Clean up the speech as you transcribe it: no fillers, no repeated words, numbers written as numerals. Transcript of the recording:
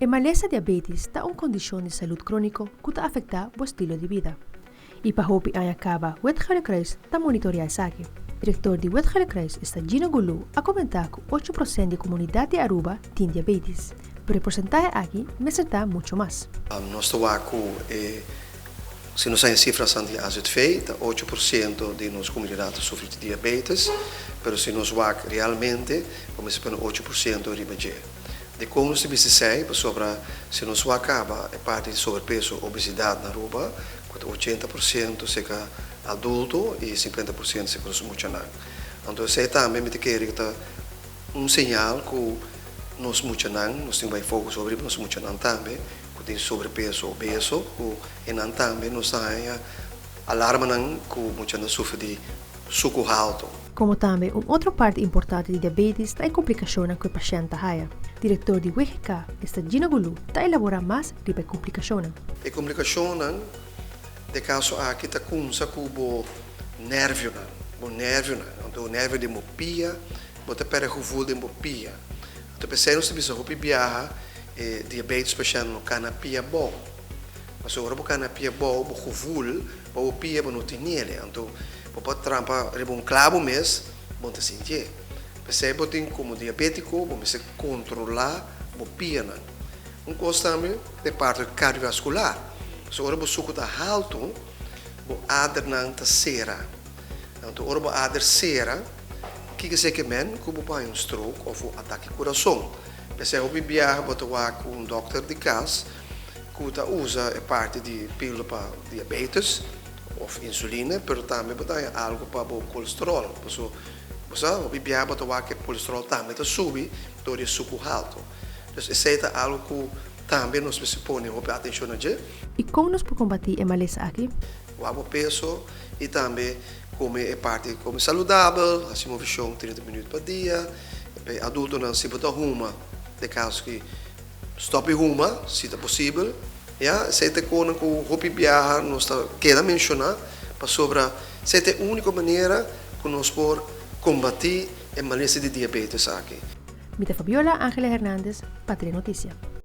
E malesa diabetes ta un condicion di salud cronico cu ta afecta bo estilo di bida. Y pa hopi aña caba Wit Gele Kruis ta monitorea esaki. Director di Wit Gele Kruis esta Gino Goeloe a comenta cu 8% di e comunidad di Aruba tin diabetes, pero e porcentahe aki mester ta mucho mas. Nos ta wak cu e, si nos haña cifranan di AZV, ta 8% di nos comunidad ta sufri di diabetes, pero si nos wak realmente, bo mester pone 8% riba dje. Dikon nos ta bisa esei? Pasobra si nos wak kaba e parti di sobrepeso, obesidad na Aruba, ku ta 80% serka adulto i 50% serka nos muchanan. Anto esei tambe mi ta kere ku ta un señal ku nos muchanan, nos tin bai focus hopi riba nos muchanan tambe ku tin sobrepeso, obeso, ku enan tambe nos ta haña alarmanan ku muchanan ta sufri di suku haltu. Como tambe un otro parti importante di diabetes ta e complicacionnan cu e pashent ta haya. Director di WGK, esta Gino Goeloe, ta elabora mas riba e complicacionnan. E complicacionnan den caso aki ta cunsa cu bo nervionan, bo nervionan, anto nervio den bo pia, bo ta perde gevoel den bo pia. Anto p'esei nos ta bisa hopi biaha e diabetes pashent no cana pia abou. Pasobra ora bo cana pia abou bo gevoel pa bo pia bo no tinele, anto bo por trampa riba un clabo mes, bo no ta sintié. P'esei bo tin como diabetico bo mester controla bo pianan. Un cos tambe ta e parti cardiovascular, pasobra ora bo sucu ta halto, bo adernan ta cera. Anto ora bo ader cera, kiko esei ke men? Cu bo por haña un stroke of un atake curason. P'esei hopi biaha bo ta wak cu un dokter di cas cu ta usa e parti di pildo pa diabetes of insuline, pero tambe bo ta haña algo pa bo colesterol. Paso bo sa hopi biaha bo ta wak e colesterol tambe ta subi dor di e sucu halto. Dus esei ta algo cu tambe nos mester pone hopi atencion na dje. Y con nos por combati e malesa aki? Wak bo peso y tambe come e parti come saludabel, haci movecion 30 minuut pa dia. Pa e adultonan si bo ta huma, den caso ki stop di huma si ta posibel. Ya, esei ta e konan ku hopi biaha nos ta keda menshoná, pasobra esei ta e úniko manera ku nos por kombatí e malesa di diabetes aki. Mi ta Fabiola Angela Hernandez pa Telenoticia.